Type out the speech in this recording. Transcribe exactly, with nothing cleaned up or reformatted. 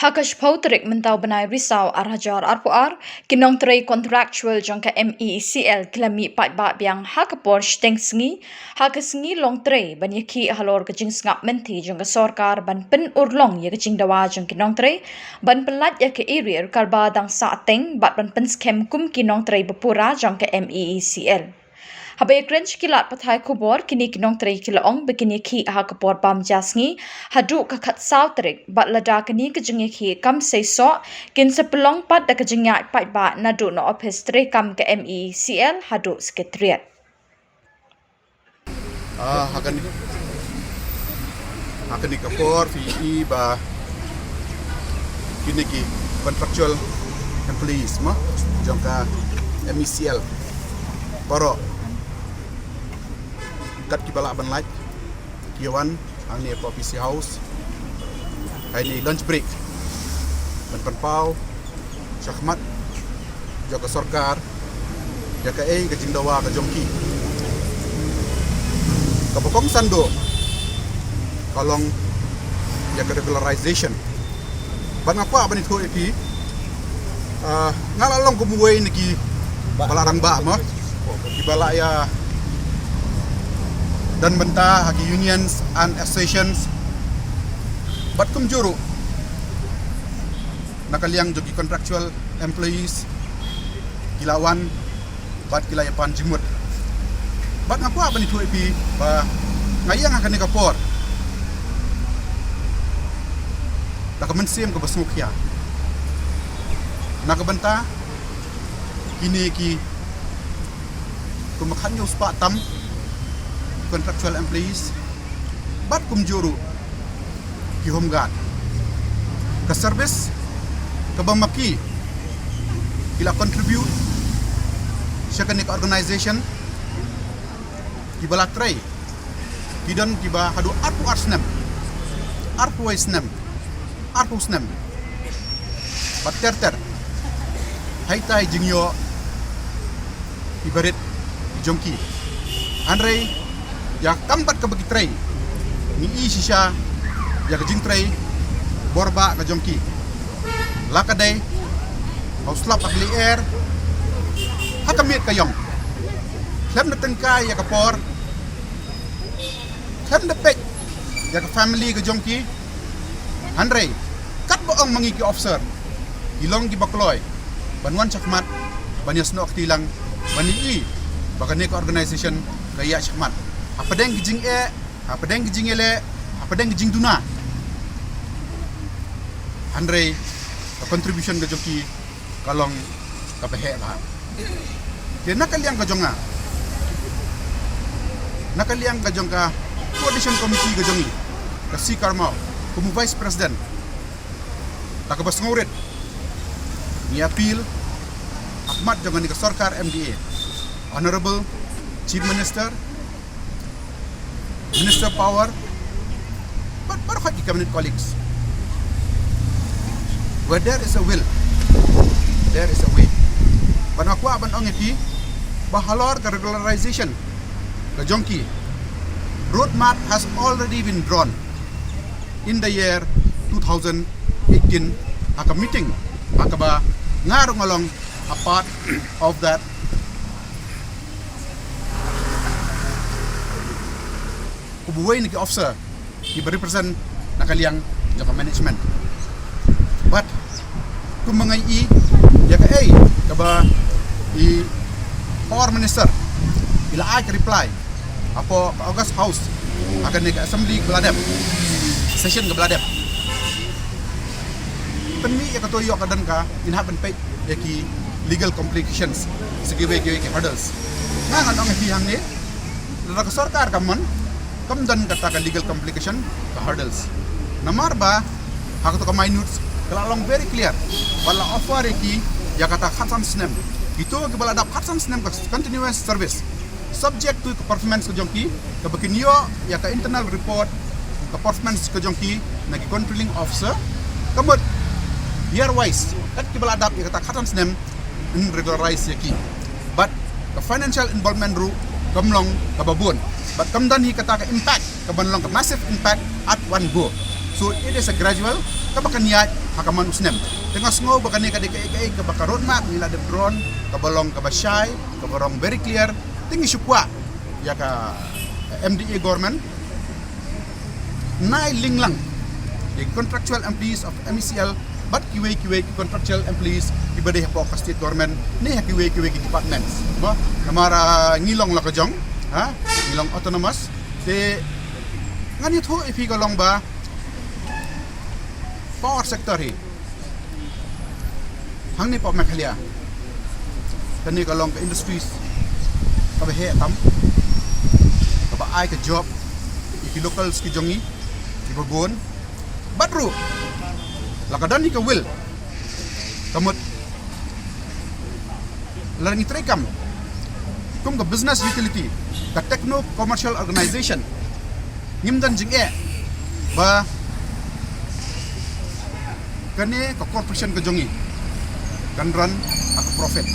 Ha ka shiphew tarik mynta u bnai Risaw ar hajar arphew ar, ki nongtrei contractual jong ka M E E C L ki la mih paidbah biang ha ka por shiteng sngi, ha ka sngi long trei ban ïakhih halor ka jingsngap mynthi jong ka sorkar ban pynurlong ïa ka jingdawa jong ki nongtrei, ban pynlait ïa ka arrear kaba dang sahteng bad ban pynskhem kum ki nongtrei bapura jong ka M E E C L. Haba ïakren sha ki lad pathai khubor, kine ki nongtrei ki la ong ba kin ïakhih ha ka por bam ja sngi haduh ka khatsaw tarik, bad lada kane ka jingïakhih kam seisoh, kin sa pynlong pat da ka jingïaid paidbah naduh na ophis treikam ka M E E C L haduh Secretariat. Ah, ha kane, ha kane ka por phi i ba kine ki contractual employees mo jong ka M E C L baroh, kat kiba lah ban lait, ki wan hangne ha P C House ha kane lunch break ban pynpaw shakhmat jong ka sorkar ïa kaei ka jingdawa ka jong ki. Kaba kongsan duh ka long ïa ka regularization. Bad nga kwah ban ïathuh ïa phi, ah, nga la long kum uwei na kiba la rangbah mo, kiba la ïa don bynta ha ki unions and associations. Bad kumjuh ruh na ka liang jong ki contractual employees ki la wan bad ki la ïa pan jingmut. Bad nga kwah ban ïathuh ïa phi ba nga ïeng ha kane ka por da ka mynsiem kaba sngewkhia na ka bynta kine ki kumba khatñiew spah tam contractual employees bad kumjuh ruh ki home guard. Ka service kaba ma ki ki la contribute sha kane ka organization, kiba la trei, ki don kiba haduh arphew ar snem, arphew wei snem, arphew snem bad ter ter ha itai jingïoh iba rit jong ki. Hynrei ïa kam bad kaba ki trei, ngi i shisha ïa ka jingtrei borbah ka jong ki. La ka dei ha u slap ha ka lyer, ha ka miet ka ïong, khlem da tyngkai ïa ka por, khlem da peit ïa ka family ka jong ki. Hynrei katba ong ma ngi ki officer, ki long kiba kloi ban wan shakhmat ban ïasnoh kti lang, ban ïohi ba kane ka organization ka ïaid shakhmat hapdeng ki jingeh, hapdeng ki jingïaleh, hapdeng ki jingduna. Hynrei ka contribution ka jong ki ka long kaba heh bha. Te na ka liang ka jong nga, na ka liang ka jong ka coordination committee ka jong ngi, ka C. Karmaw, kum u vice president, da kaba sngewrit ngi appeal ha khmat jong kane ka sorkar M D A, Honorable Chief Minister, Minister Power bad baroh ki cabinet colleagues. Where there is a will, there is a way. Bad nga kwah ban ong ïa phi ba halor ka regularization ka jong ki, road map has already been drawn in the year two thousand eighteen, ha ka meeting ha kaba nga ruh nga long a part of that. Kum uwei na ki officer kiba represent na ka liang jong ka management. Bad kumba nga i ïa kaei kaba i Power Minister i la ai ka reply hapoh ka August House ha kane ka assembly kaba la dep, session kaba la dep. Pynmih ïa kato ïoh ka don ka, ngin hap ban peit ïa ki legal complications, sa kiwei kiwei ki hurdles. Nga ngan ong ïa phi hangne, lada ka sorkar ka mon, kam don kata ka legal complication, ka hurdles. Namar ba ha kato ka minutes ka la long very clear, ba la offer ïa ki ïa kata khatsan snem. Kito kiba la dap khatsan snem ka continuous service, subject to ka performance ka jong ki, kaba kin ïoh ïa ka internal report ka performance ka jong ki na ki controlling officer. Ka mut year wise, kat kiba la dap ïa kata khatsan snem, yn regularize ïa ki. Bad ka financial involvement ruh kam long kaba bun, bad kam don hi kata ka impact kaban long ka massive impact at one go. So it is a gradual, kaba kan ïaid ha ka man u snem. Te nga sngew ba kane ka dei kaei kaei kaba ka roadmap ngi la dep drawn, kaba long kaba shai, kaba long very clear. Te ngi shu kwah ïa ka M D A government nai link lang ïa ki contractual employees of M E C L bad kiwei kiwei ki contractual employees kiba dei hapoh ka state government ne ha kiwei kiwei ki departments. Mo, namar, ah, ngi long la ka jong, ha, ngi long autonomous. Te ngan ïathuh ïa phi ka long ba power sector hi hangne hapoh Meghalaya, kane ka long ka industries kaba heh tam, kaba ai ka job ïa ki locals ki jong ngi kiba bun. Bad ruh la ka don hi ka will, ka mut la ngi treikam kum ka business utility, ka techno commercial organization, ngim don jingeh ba kane ka corporation ka jong ngi kan run ha ka profit.